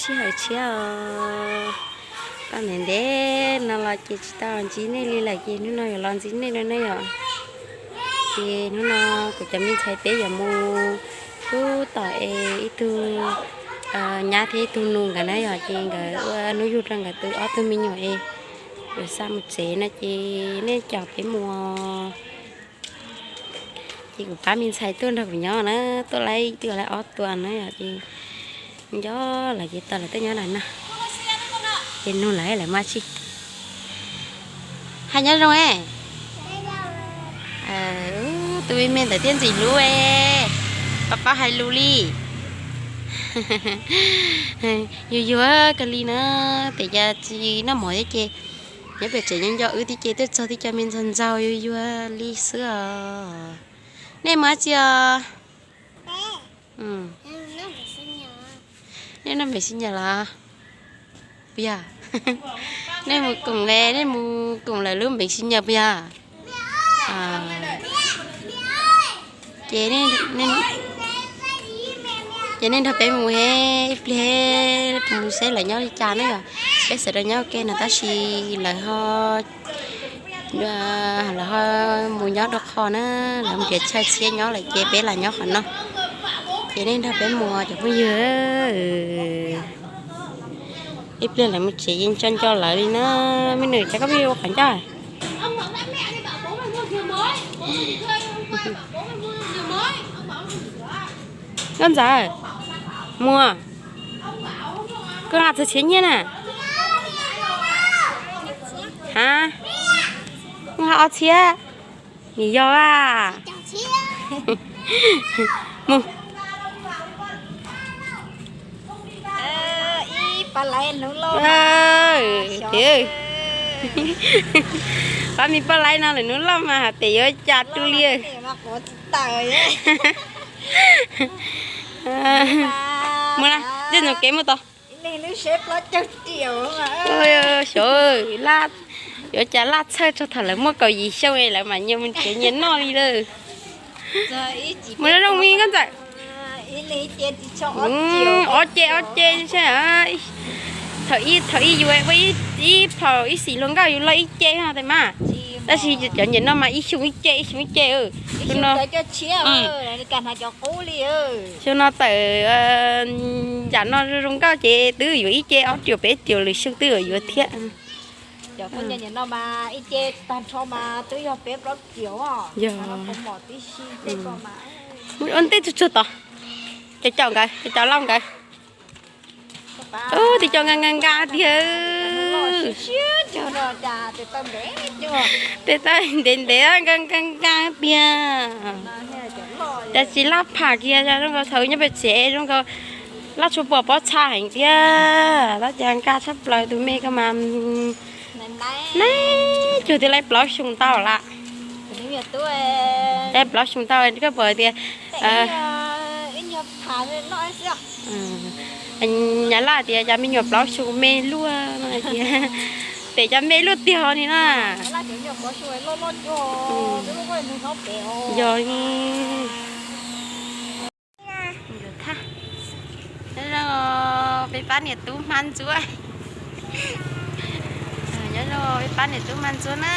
Sij hawm tshiab os, tau ntev ntev no los ces tsis tau los ntsib nej li lawm ces hnub no yuav los ntsib nej no ne yom. Ces hnub no kuv cov me ntxhais peb yuav mus pub tom es ib tug nyab thiab ib tug nus nkawd na yom, ces nkawd ua hnub yug rau nkawd tus ob tug me nyuam es yuav xa mus tsev no ces nej caum peb mus. Ces kuv pab me ntxhais tuaj nrog kuv nyob na, tuaj laib twb laib ob tuas na yom, ces nco lawm ces tau lawv tuaj nyob lawm no. Ces nug lawv lawv muaj tsi. Hais nyob zoo e. Tus me me ntawd thiaj ntxim hlub e, pab pab hais lus li. Yuag yuag kawg li na, tes cas tsis noj mov thiab ces nyob pem tsev nyob nco wb thiab ces tuaj txog thiab cov me ntxaug ntxaug yuag yuag li xwb os. Nej mus dab tsi os? Nej noj npeev sib nyaw los? Puas yog? Nej mus koom, nej mus koom lawv lub npeev sib nyaw puas yog? Ces, ces nej nrog peb mus he, ib pliag mus seb lawv nyob li cas na yom. Peb sawv daws nyob ua ke no tab sis lawv ho, lawv ho mus nyob rau qhov na, lawv mus kev chaw txhiab nyob lawm ces peb lam nyob qhov no. Ces nej nrog peb mus cov phooj ywg. Ib pliag lawv mus tsev yeej nco nco lawv li na. Me nws, cas koj pheej ua qhov ncauj? Nkauj Ntxawm, Muas, koj nqa txog txhiab nyiaj na? Ha, nqa ob txhiab. Nim yog a. Mus. Pab me poj laib no lawm hnub loj mas hais tias yuav cas tu li. Mus na, tej ntxoov kev mus tod. Xyov, yuav cas laj txhawj txog thaum lawv muaj kaum yim xyoo lawv mam nyias mus tsev nyias noj li lawm. Mus zoo zoo me Nkauj Ntxawm. Ob ce, ob ce, thaum ib, thaum ib yus ua ib phaum ib xim hluas nkauj yus loj ib ce no tes mas. Tab sis cov nyiam no mas ib xyoo ib ce, ib xyoo ib ce. Xyoo no tawm yam no zoo nkauj ces twb yuav ib ce ob triệu peb triệu lwm xyoo twb yuav yuav thiab. Yog. Ua ntej tsuag tsuag tod. Cov caum nkawd, cov caum lauj nkawd. Ub, tis cov nka nka nka tiag. Tes taw ntev ntev nka nka nka tiag. Cas tsis laj pham kiag zoo nkaus thaum nyob pem tsev zoo nkaus laj tshua pom pob txha heev tiag. Tab cas nkag tshaj plaws tus me ko mas. Neb cuag tias laib plaub xyoo ntau lawm. Laib plaub xyoo ntau koj pom tias nyav laj tias cov me nyuam plaub xyoo me luaj no tias, pem cov me luaj tiag ni na. Yog. Nyob zoo peb pab niam tub hmab ntxuab. Nyob zoo peb pab niam tub hmab ntxuab na.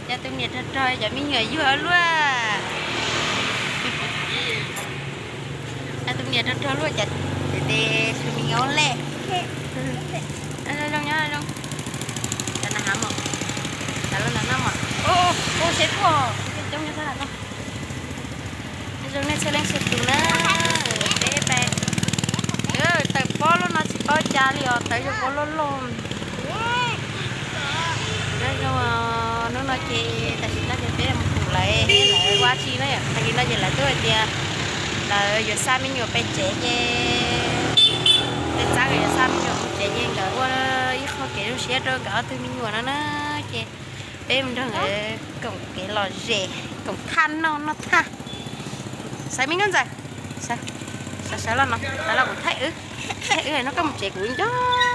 Cov tus niam rog rog cov me nyuam yuag luaj. Cov tus niam rog rog luaj cov tes su me nyuam lej. Zoo zoo nyob zoo. Cov na hav mos, cov los noj mos. Ua seb puas coob nyob sab no. Zoo nej txhua leej txhua tus na, peb pais tawm pob loj no tsis paub cas li os, tawm zoo pob loj loj. Nyob zoo, hnub no ces tam sim no ces peb mus pum lawv, lawv ua tsi na, tag kis no ces lawv twb hais tias lawv yuav xa me nyuam pem tsev ces, peb txav nkawd yuav xa me nyuam pem tsev ces nkawd ua ib qho kev zoo siab rau nkawd ob tug me nyuam no na, ces peb mus nrog nkawd koom kev lom zem, koom thaj noj noj thaj. Sawv me nkauj ntxawm, sawv, sawv los no, sawv los kuv thaij wb, thaij wb no koj mus tsev kuv nco,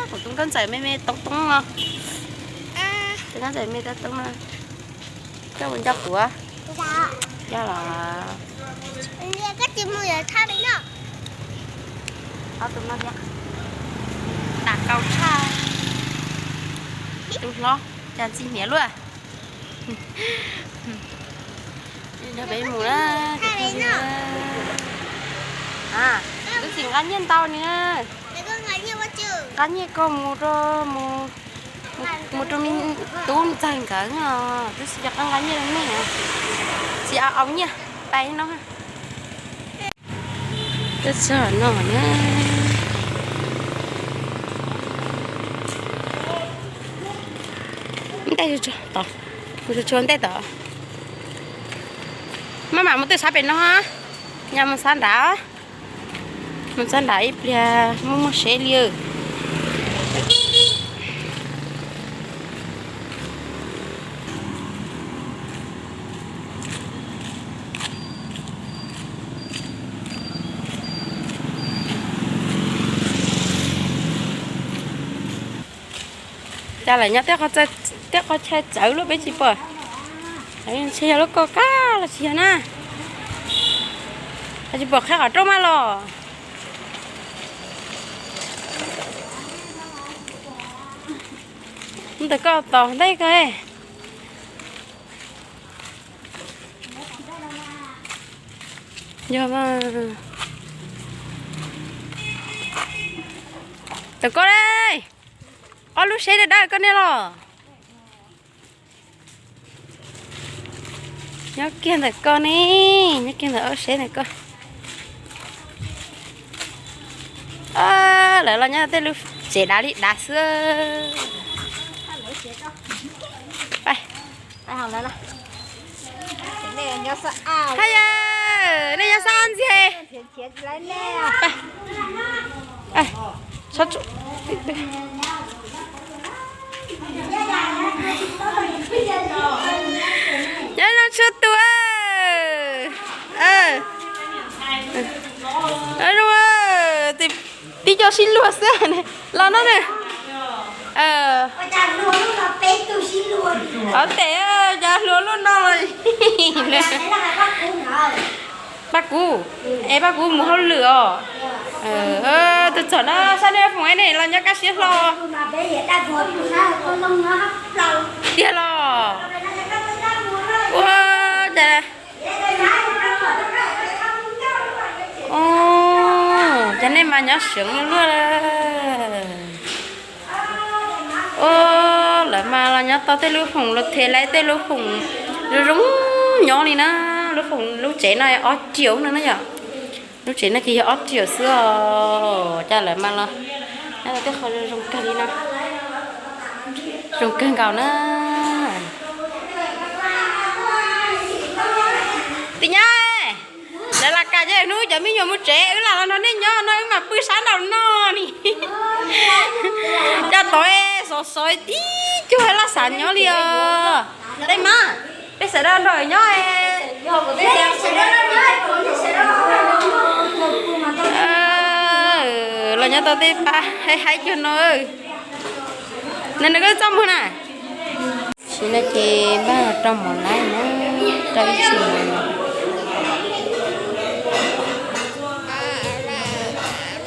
kuv tus nkauj ntxawm me me toob toob no. Tus nkauj ntxawm me toob toob no. Koj mus nco kuv? Nco los? Ob tug no thiab. Qau tshaj. Tus hlob cas ntxim hniav luaj. Nrog peb mus na, twb tsis nqa nyiaj ntau li na. Nqa nyiaj koj mus rau, mus rau me tub ntxawg nkawd os, twb tsis nco qab nqa nyiaj rau nej, tsis au au nyiaj pais no. Twb txog no na. Ntej tod, mus tsuag tsuag ntej tod. Maj mam mus twb sab pem no, nyab mus sab nrad, mus sab nrad ib pliag muaj muaj seb li. Cas lawv nyob tej qhov chaw txawv luaj peb tsis pom. Ntshe yog lub koj qab los tsis yog na. Tsis pom qheb qhov rooj maj los. Ntawm koj tos ntej koj. Yog mas. Ntawm koj, ob lub seb dawb dawb koj niag los. Nyob kiag ntawm koj ne, nyob kiag ntawm ob seb ntawm koj. Lawv los nyob tej lub tsev dav li dav xwb. Haj yam, nej nyob sab ntxiv. Nyob zoo txhua tus. Zoo, tib co sib luag xwb los no na. Ob teg, cov hluas lub no los. Paj Kub, es Paj Kub mus hauj lwm os. Tus txom no sab nej foom ne los nyob kaj siab hlo tiag los. Ua cas Ua cas nej mas nyob seev luaj. Lawv mas los nyob tau tej lub foom los them lawv tej lub foom zoo zoo nyob li na. Lub foom lub tsev no ob triệu no na yom. Lub tsev no ces yog ob triệu xwb os. Cas lawv mas los nyob tau tej qhov zoo zoo kawg li no. Zoo kawg nkaus na. Tim nyab, lawv lam kam ces hnub cov me nyuam mus tsev wb lam los nrog nej nyob no wb mam pw sab nraum no ni. Coj tod xov xov tib cuag laj xav nyob li os. Tej mab, peb sawv daws nrog nyob. Los nyob tau tej pab haib haib cuag no. Nws nws koj txoj muag na. Tam sim no ces npaj los rau mov laib na, rau ib txum no,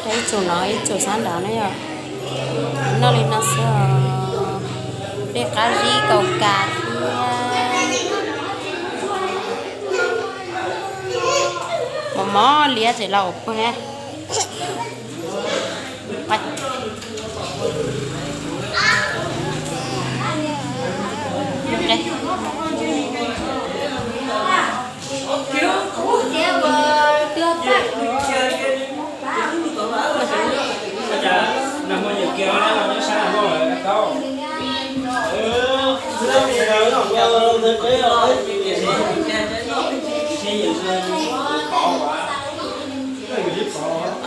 rau ib txum no ib txum sab nraud na yom. Noj li no xwb os, peb qab zib kaus kas thiab. Mov mov liab tseem los ua pag.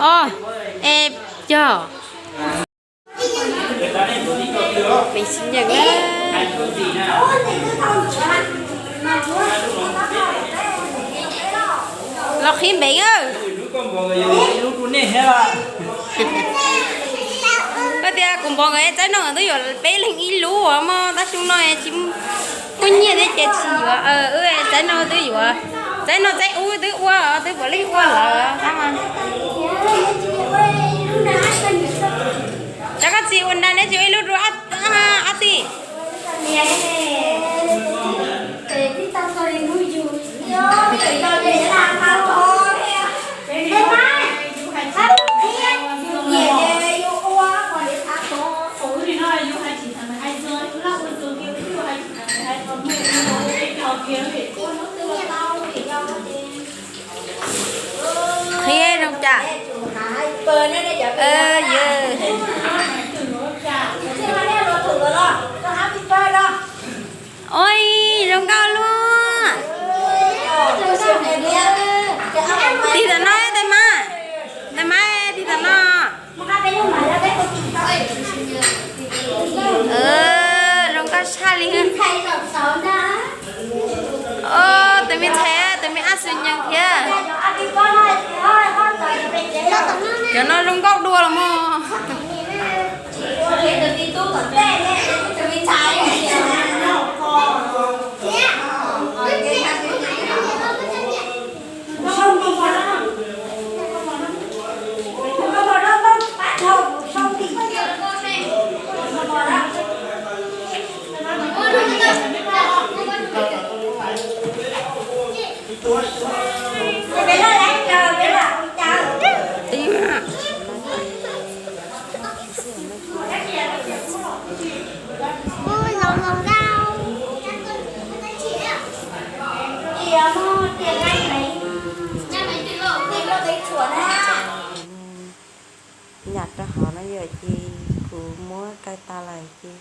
Os, es yog Mem xib nyeem na. Los qhib npeev. Koj tias kuv npog nkawd txaib no nkawd twb yuav peb leeg ib lub os mog, tab xyoo no tsis muaj nyiaj thiab ces tsis yuav. Txaib no twb yuav, txaib no txaib ub twb ua, twb puav leej ua lawm. Cov koj Ua zoo nkauj luaj. Tig tam no tais mab, tais mab tig tam no. Zoo nkauj tshaj li. Tus me ntxhais, tus me ab xwm nyees thiab. Cov no zoo nkauj dua los mog. Nyam rau hauv no yom, ces kuv muab kaw tas lawm ces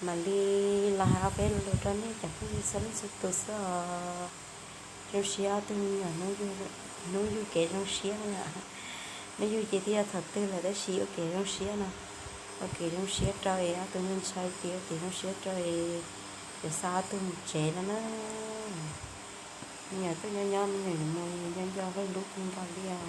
mam li los hais ob peb lo lus rau nej cov phooj ywg txhua leej txhua tus xwb os. Zoo siab ob tug me nyuam hnub yug kev zoo siab na yom. Hnub yug ces twb yog thaum twg lawm tab sis ua kev zoo siab no, ua kev zoo siab rau es ob tug ntshaw ces ua kev zoo siab rau es yuav xa ob tug mus tsev no na. Me nyuam tuaj nyob nyob, me nyuam yuav mus nco nco peb lub kawg nkaus li os.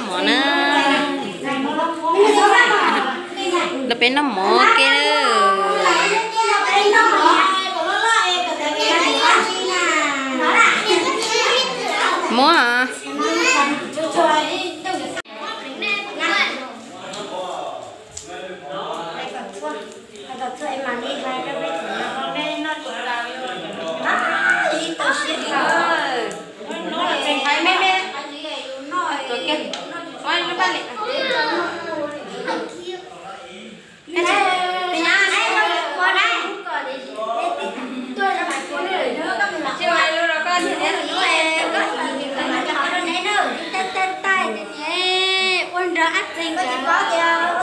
Mov na, los peb noj mov ke. Muab. Ua nrog ab txeeg